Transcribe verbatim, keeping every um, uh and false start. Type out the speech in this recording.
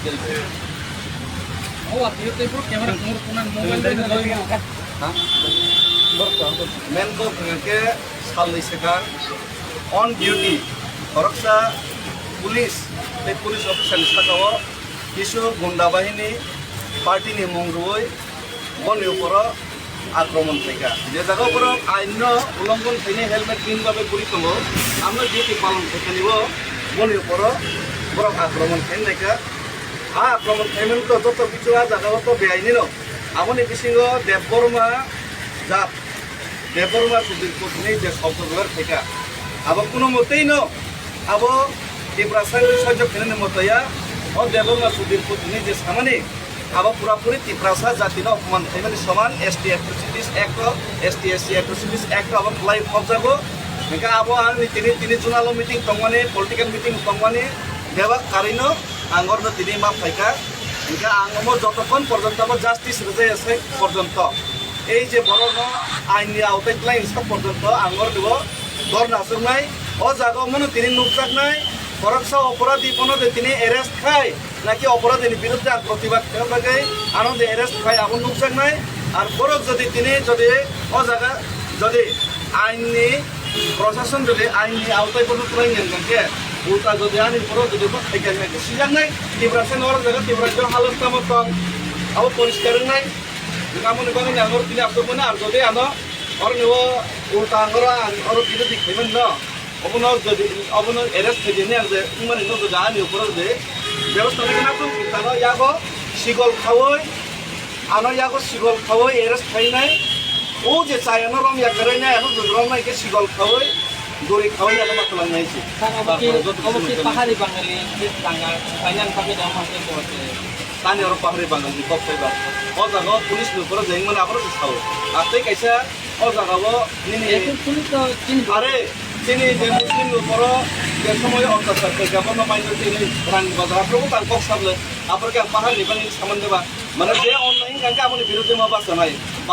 Mobile bai nw loimo. Main kok hwnkhe salni swkang on duty khoroksa police tei police officer ni saka o kisu gunda bahini party ni mung rwui boni uporo akromon khaikha. Je jaga borok ain no ulonghon khainai helmet bini bagwi bwrwi tongo, amno duty palon khaikha ni bo boni uporo borok akromon khainai kha. A akromon khaimani to joto kichu a jaga o to beaini no. Aboni bisingo Debbarma jat, Debbarma Sudhir Puthini je sokdor khaikha, abo kuno motei no abo Tiprasa ni sojok khainani motoya. O Debbarma Sudhir Puthini je samani, abo purapuri Tiprasa jati no opman khaimani soman, S T Atrocities Act o, S T S C Atrocities Act o abo khlai khobjago. Hingkhe abo ang ni tini, tini junalo meeting tongmani, political meeting tongmani, bebak karino ang orno tini ma phaikha. Hingkhe ang omo jotokhon porjonto abo justice rwjaya se porjonto, ei je borokno ain ni aotai twlai sak porjonto ang orno dhorna aswknai. O jaga omono tini nukjaknai, khoroksa oporadhi bono je tini arrest khai, naki oporadhi ni biruddhe ang protibad khaina bagwi ano je arrest khai abo nukjaknai. Ar borok jodi tini jodi o jaga jodi ain ni Prosason jodi ain ni aotai bono twlai nang khe, ulta jodi ani borok jodi bo khaikha hingkhe sijaknai, Tiprasa no oro jaga Tiprasa halok tamo tong, abo poriskar wngnai. Hingkhe amoni bagwi ang oro tini aswk mano, ar jodi ano oro ni o ulta ang oro ang oro birodhi khaimani no, obono jodi obono arrest khaidi hinwi ang je wngmani no jodi ani uporo jodi bebostha nai khe natung, ulta no yago sigol khaui, ano yago sigol khaui arrest khainai. O je chayano rom ya kwrwinai, ano je romnai khe sigol khaui, duri khaui ano ma twlangnai se. Sir, obo ki, Tarpore joto obo ki simi pahari Bangali, je tanga, khainani bagwi da ma se bo se. Tani oro pahari Bangali ni kok phaiba. O jaga o police ni uporo jengmani aboro se sao. Ar tei kaisa o jaga o nini Ekun police to chini are chini je Muslim ni uporo je somoy otyachar khaikha, bono maindo chini rang bazar, aphuru bo tang kok sable. Aphuru khe ang pahari ni bagwi saman deba. Mane je online hingkha khe aboni birodhe ma bachanai. Bar